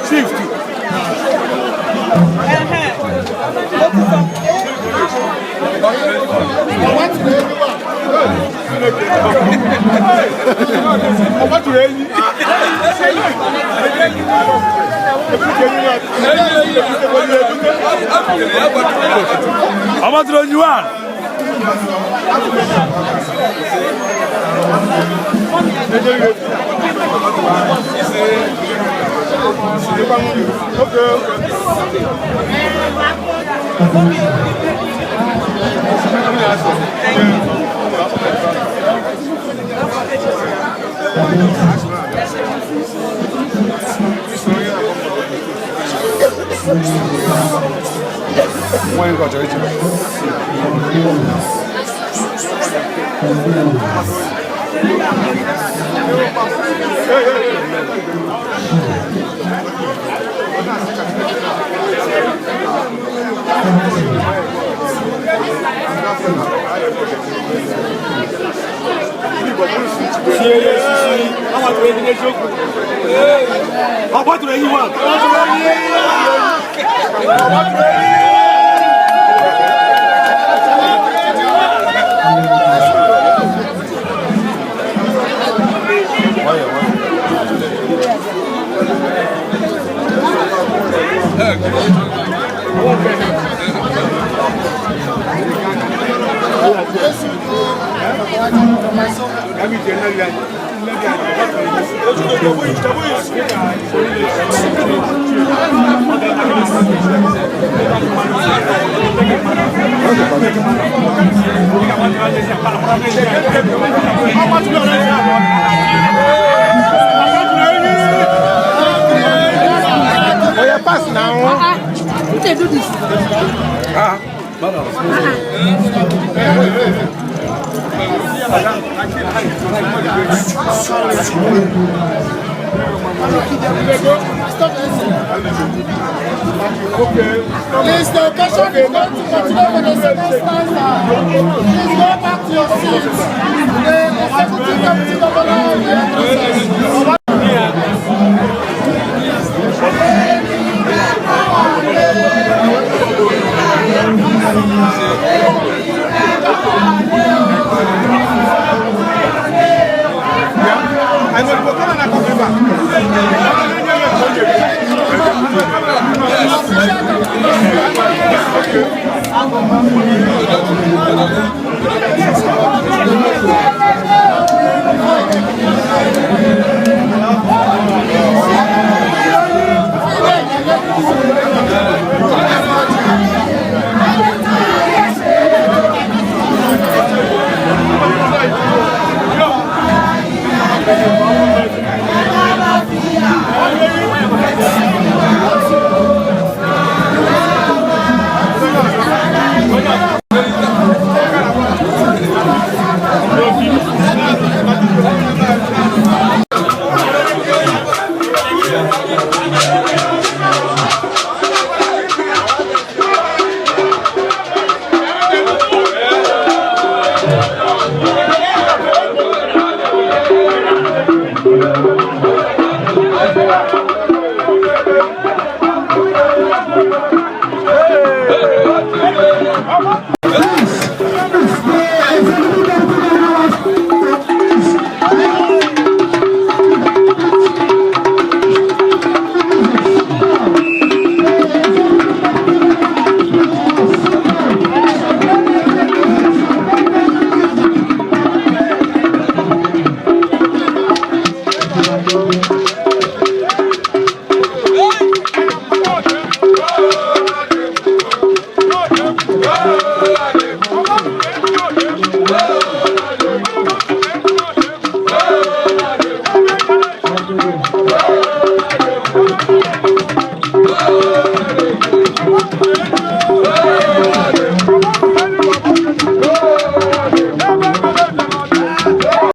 Shift. Ọgbatụrụ enyi. Ọgbatụrụ enyi one. Okay, okay. Nwa nke ọchọrọ iche. Ọgbatụrụ enyi one. Oya pass now. Who dey do this? Please, the occasion is going to continue for the second stanza. Please go back to your seats. The executive committee governor of the process. I know the na come back.